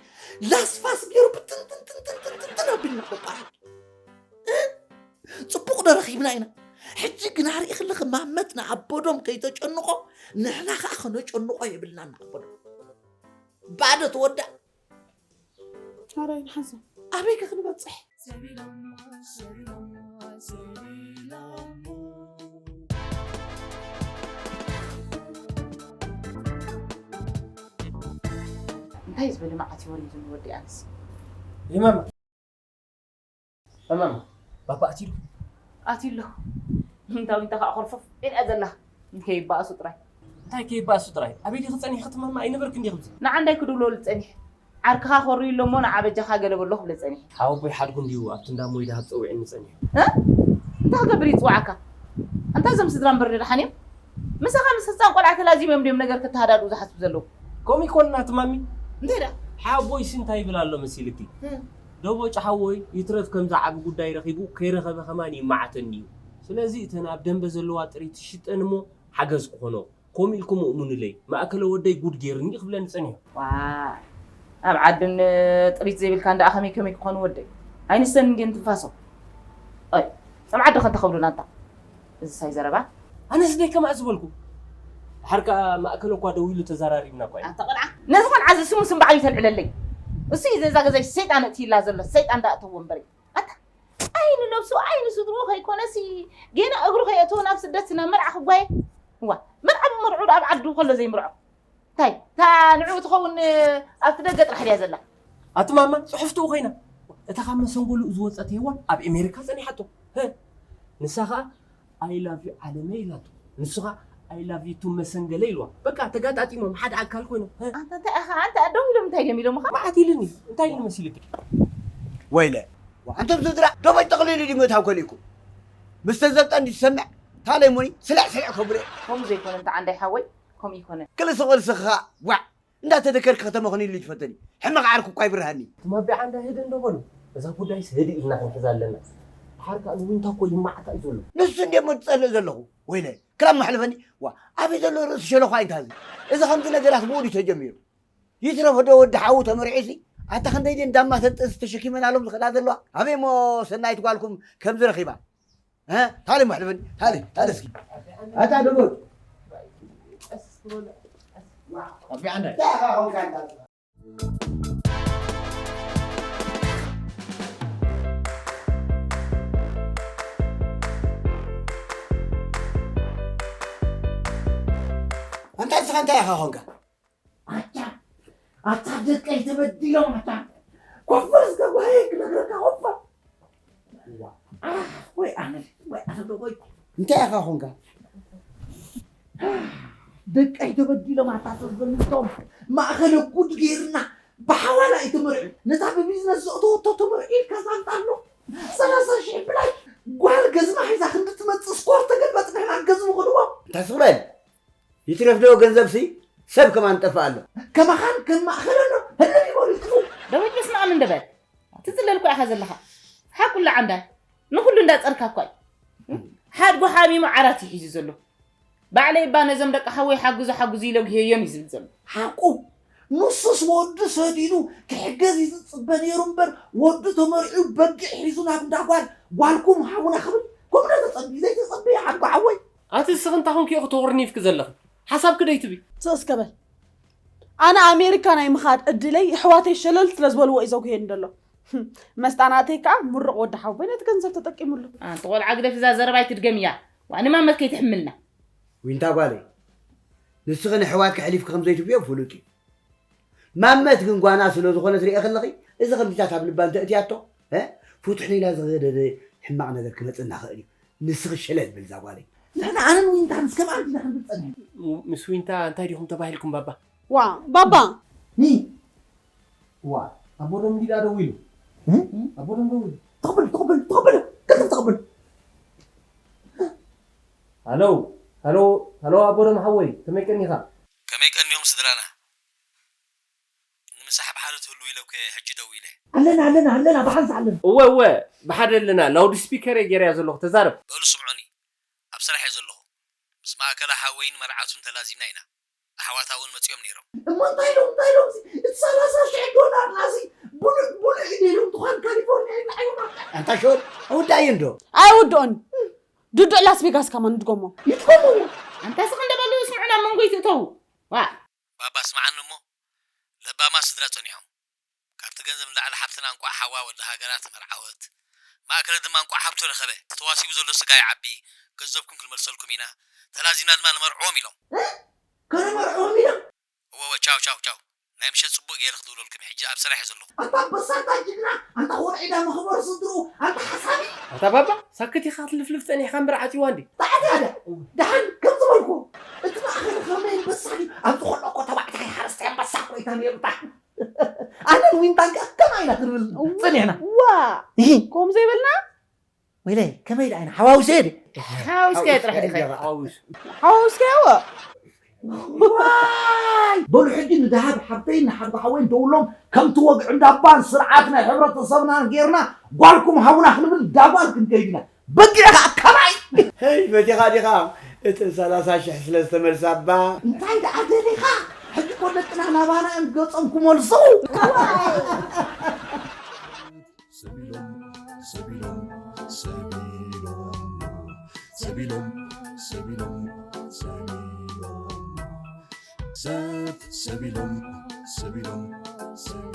ላስፋስ ገይሩ ብትንትንትንትንትንትን ኣቢልና በቋራጭ ፅቡቕ ዶ ረኺብና ኢና ሕጂ ግና ርኢ ክለኺ ማመት ንኣቦዶም ከይተጨንቖ ንሕና ከዓ ከነጨንቖ የብልና ንኣቦዶም ባዶ ትወዳእ ኣበይ ከ ክንበፅሕ እንታይ ዝበለ መዓት እዩ ወሪዱኒ ወዲ ኣንስ ይመማ እማማ ባባ ኣትዩ ኣሎ። ኣትዩ ኣሎ። እንታ ዊንታ ከዓ ኮርፈፍ ኢላ ዘላ ከይበኣሱ ጥራይ። እንታይ ከይበኣሱ ጥራይ? ኣበይ ዲኺ ጸኒሕኺ እቲ ማማ ኣይነበርክን ዲኺ ኣብዚ? ንዓ እንታይ ክድውለሉ ጸኒሐ? ዓርክኻ ኮርዩ ኣሎ እሞ ንዓ በጃኻ ገለ በሎ ክብለ ጸኒሐ። ሓወቦይ ሓድጉ እንድዩ ኣብቲ እንዳ ሞይዳ ሃብ ጸዊዑኒ ጸኒሑ። እ? እንታይ ክገብር እዩ ዝጽውዓካ? ኣንታ እዞም ስድራ እምበር ደሓን እዮም? ምሳኻ ምስ ህጻን ቆልዓ ተላዚቦም ድዮም ነገር ከተሃዳድኡ ዝሓስቡ ዘለዉ? ከምኡ ይኮንና እቲ ማሚ። እንታይ ደኣ? ሓወቦይሲ እንታይ ይብል ኣሎ መሲልኪ? እ። ደቦጭ ሓወይ ይትረፍ ከምዚ ዓቢ ጉዳይ ረኺቡ ከይረኸበ ከማን ይመዓተኒ እዩ። ስለዚ እተን ኣብ ደንበ ዘለዋ ጥሪት ሽጠን እሞ ሓገዝ ክኾኖ። ከምኡ ኢልኩም እእሙንለይ። ማእከለ ወደይ ጉድ ገይርኒ ክብለኒ ጸኒሑ። ዋእ ኣብ ዓድን ጥሪት ዘይብልካን ደኣ ከመይ ከመይ ክኾኑ ወደይ። ኣይንስተን እንድየን ትንፋሶም። ኣይ ጸም ዓዲ ከንተ ከብሉና እንታ። እዚ ሳይ ዘረባ። ኣነስ ደይ ከማእ ዝበልኩ። ድሓር ከኣ ማእከለ እኳ ደዊሉ ተዘራሪብና እኳ ኢና። ኣታ ቆልዓ ነዚ ቆልዓ እዚ ስሙን ስም በዓሉ ይተልዕለለይ። እሱ እዩ ነዛ ገዛይ ሰይጣን እእትይላ ዘሎ ሰይጣን ደኣ እተዎ እምበሪ። ኣታ ኣይ ንነብሱ ኣይ ንስድርኡ ከይኮነሲ ጌና እግሩ ከየእተወ ናብ ስደት ናብ መርዓ ክጓየ እዋ መርዓ ብመርዑ ኣብ ዓዱ ከሎ ዘይምርዖ እንታይ እታ ንዕኡ ትኸውን ኣብቲ ደገ ጥራሕ ድያ ዘላ ኣቲ ማማ ፅሑፍትኡ ኮይና እታ ካብ መሰንጎልኡ ዝወፀት ሄዋን ኣብ ኤሜሪካ ፀኒሓቶ ህ ንሳ ከዓ I love you ዓለመይ ኢላቶ ንሱ ከዓ I love you too መሰንገለ ኢልዋ በቃ ተጋጣጢሞም ሓደ ኣካል ኮይኖም ህ ኣንታ እንታይ ኢኻ ኣንታ ደው ኢሎም እንታይ ድዮም ኢሎምኻ መዓት ኢሉኒ እንታይ ኢሉ መሲልኪ ወይለ ኣንቱም ስድራ ደሞይ ጠቕሊሉ ድዩ ምእታው ከሊእኩም ምስ ተዘብጠ እንዲ ትሰምዕ ታለይ ሙኒ ስልዕ ስልዕ ከብሎ ከምኡ ዘይኮነ እንተ ዓንዳይ ሓወይ ከምኡ ይኮነ ክልስቕ ልስኻ ዋዕ እንዳተደከርኪ ከተመኽንይሉ ይፈተኒ ሕመቕ ዓርኩ እኳ ይብርሃኒ ትማቢዓ እንዳ ህድእ እንዶ በሉ እዛ ጉዳይስ ህድእ ኢልና ክንሕዛ ኣለና ድሓር ከዓ ንዊንታ እኮ ይማዓታ እዩ ዘሎ ንሱ እንድየ እሞ ዝፀልእ ዘለኹ ወይለ ክራም መሕልፈኒ ዋ ኣበይ ዘሎ ርእሲ ሸለኳ ይንታዚ እዚ ከምዚ ነገራት ብኡ ድዩ ተጀሚሩ ይትረፍ ዶ ወዲ ሓዉ ተመርዒሲ? ኣታ ክንደይ ድየን ዳማ ሰልጠንሲ ተሸኪመናሎም ዝኸዳ ዘለዋ? ኣበይ እሞ ሰናይት ጓልኩም ከምዚ ረኺባ? እ? ታሊ መሕልፍን፣ ታሊ፣ ታሊ እስኪ። ኣታ ደሞዝ። ኣቢዓንዳ። ኣንታ ንስኻ እንታይ ኢኻ ኾንካ? ኣታ፣ ኣታ ደቀይ ተበዲሎም ኣታ። ኮፈር እስከ ጓየ ክነግረካ ኮፈር። ዋ፣ ኣህ፣ ወይ ኣነ፣ ወይ ኣነ ዶ ወይ። እንታይ ኢኻ ኾንካ? ደቀይ ተበዲሎም ኣታ ሰብ ዘምልጦም። ማእኸለ ጉድ ገይርና ብሓዋላ እዩ ተመርዒ። ነታ ብቢዝነስ ዘእተወቶ ተመርዒ ኢልካ ዛንታ ኣሎ። ሰላሳ ሺሕ ብላይ ጓል ገዝማ ሒዛ ክንዲ ትመጽእ ስኮር ተገልበጥ ንሕና ገዝሙ ኽድዎ። እንታይ ስቕ በል? ይትረፍ ዶ ገንዘብሲ ሰብ ከማን ጠፍእ ኣሎ። ከማኻን ከም ማእኸል ኣሎ። ህልም ይበሉ ይጥፉ። ደዊት በስመ ኣብ እንደ በል። ትዝለል እኮ ኢኻ ዘለኻ። ሓቁ ለዓንዳይ። ንኹሉ እንዳጸርካ እኳ እዩ። ሓድጉ ሓሚሙ ዓራት እዩ ሒዙ ዘሎ። ባዕለይ እባ ነዞም ደቂ ሓወይ ሓግዙ ሓግዙ ኢለ ጉሄዮም እዩ ዝብል ዘሎ። ሓቁ። ንሱስ ወዱ ሰዲዱ ክሕገዝ እዩ ዝጽበ ነይሩ እምበር፣ ወዱ ተመርዒዩ በጊዕ ሒዙ ናብ እንዳ ጓል፣ ጓልኩም ሃቡና ክብል፣ ከምኡ ዶ ተጸብዩ? ዘይተጸበየ ሓድጉ ሓወይ። ኣቲ እስኺ እንታይ ኮንኪ ኢኺ ተወርኒፍኪ ዘለኺ? ሓሳብኪ ደይትቢ። ስቕ እስከ በል። ኣነ ኣሜሪካ ናይ ምኻድ ዕድለይ ኣሕዋተይ ሸለል ስለ ዝበልዎ እዩ ዘጉህየኒ ዘሎ። መስጣ ናተይ ከኣ ምሩቕ ወዲ ሓወይ ነቲ ገንዘብ ተጠቂሙሉ። ኣንቲ ቆልዓ ግደፊ እዛ ዘረባ ኣይትድገምያ። ዋእ ንማመት ከይትሕምልና። ዊንታ ጓለይ፣ ንስኺ ንኣሕዋትኪ ኣሕሊፍኪ ከም ዘይትብዮ ፍሉጥ እዩ። ማመት ግን ጓና ስለ ዝኾነት ርእየ ከለኺ፣ እዚ ከምዚታት ኣብ ልባ እንተእትያቶ፣ እ? ፍትሑ ኢላ ዝገደደ ሕማቕ ነገር ክመጽእና ይኽእል እዩ። ንስኺ ሸለል በሊ እዛ ጓለይ። ንሕና ኣነን ዊንታን እስከ መዓስ ኢና ክንብል ጸኒሕና? ም-፣ ምስ ዊንታ እንታይ ዲኹም ተባሂልኩም ባባ? ዋ፣ ባባ። ኒ። ዋ፣ ኣቦ ዶም እንዲዳ ደዊሉ። እ? ኣቦ ዶም ደዊሉ። ተቐበል፣ ተቐበል፣ ተቐበል። ገንዘብ ተቐበል። ሃሎ፣ ሃሎ፣ ሃሎ፣ ኣቦ ዶም ሓወይ፣ ከመይ ቀኒኻ? ከመይ ቀኒኹም ስድራና? ንምሳሕ ብሓደ ትህልዉ ኢለ እኮ እየ ሕጂ ደዊለ። ኣለና፣ ኣለና፣ ኣለና፣ ብሓንሳእ ኣለና። እወ፣ እወ፣ ብሓደ ኣለና። ላውድ ስፒከር እየ ገይረያ ዘለኹ፣ ተዛረብ። በሉ ስምዑኒ፣ ኣብ ስራሕ እየ ዘለኹ። ምስ ማእከላ ሓወይን መርዓቱን ተላዚምና ኢና። ኣሕዋታ እውን መጺኦም ነይሮም። እሞ እንታይ ኢሎም፣ እንታይ ኢሎም? እዚ፣ እቲ ሰላሳ ሽሕ ዶላር ናዚ ብሉዕ፣ ብሉዕ እዩ ኢሎም፣ ትዃን ካሊፎርኒያ ይብልዓዮም። ኣንታ ሾል፣ ኣውዳእዮ እንዶ? ኣይውድኦን። ድዱዕ ላስ ቬጋስ ከማን ንድገሞ። ይድገሙ። ኣንታ ስቕ እንደ በሉ ስምዑና፣ ኣብ መንጎ ይትእተዉ። ዋ። ባባ፣ ስምዓኒ እሞ፣ ለባማት ስድራ ጸኒሖም። ካብቲ ገንዘብ ንላዕሊ ሓብትና እንቋዕ ሓዋ ወዲ ሃገራ ተመርዓወት። ማእከለ ድማ እንቋዕ ሃብቱ ረኸበ። እቲ ተዋሲቡ ዘሎ ስጋ ይዓቢ፣ ገንዘብኩም ክንመልሰልኩም ኢና። ተላዚምና ድማ ንመርዕዎም ኢሎም። እ? ከነመርዕዎም ኢሎም? እወ፣ እወ፣ ቻው፣ ቻው፣ ቻው። ናይ ምሸት ጽቡቕ ገይረ ክድውለልኩም እየ። ሕጂ ኣብ ስራሕ እየ ዘለኹ። ኣንታ ኣንበሳ፣ ኣንታ ጅግና፣ ኣንታ ወርዒዳ መኽበሪ ስድርኡ፣ ኣንታ ሓሳቢ። ኣታ ባባ፣ ሳክት ኢኻ ክትልፍልፍ ጸኒሕካ እምበር ዓጽይዋ እንዲ። ተዓጽያ ድያ? ደሓን ከም ዝበልኩ፣ እቲ ማእኸል ከመይ ኣንበሳ ድዩ? ኣብዚ ከሎ እኮ ተባዕታይ ሓረስታይ ኣንበሳ እኮ እዩ ነይሩ። ኣነን ዊንታን ከኣ ከማይ ኢና ክንብል ጸኒሕና። ዋ! እሂ። ከምኡ ዘይበልና? ወይለይ፣ ከመይ ደኣ ኢና? ሓዋውሰዮ ድዩ? ሓዋውስካዮ ጥራሕ ዲኻ? ሓዋውስ። ሓዋውስካዮ? ዋይ! በሉ ሕጂ ንደሃብ ሓብተይን ንሓድጉ ሓወይን ደውሎም፣ ከምቲ ወግዒ እንዳባን ስርዓት ናይ ሕብረተሰብናን ጌርና፣ ጓልኩም ሃቡና ክንብል ዳጓል ክንከይድ ኢና። በጊዕ ከኣ ከማይ! ሄይ፣ ፈቲኻ ዲኻ? እተን ሰላሳ ሽሕ ስለ ዝተመልሳ እባ። እንታይ ደኣ ደሊኻ? ሕጂ እኮ ደቅና ናባና እዮም ገጾም ክመልሱ። ሰቢሎም፣ ሰቢሎም፣ ሰቢሎም፣ ሰቢሎም፣ ሰቢሎም፣ ሰቢሎም፣ ሰብ ሰቢሎም፣ ሰቢሎም፣ ሰቢሎም።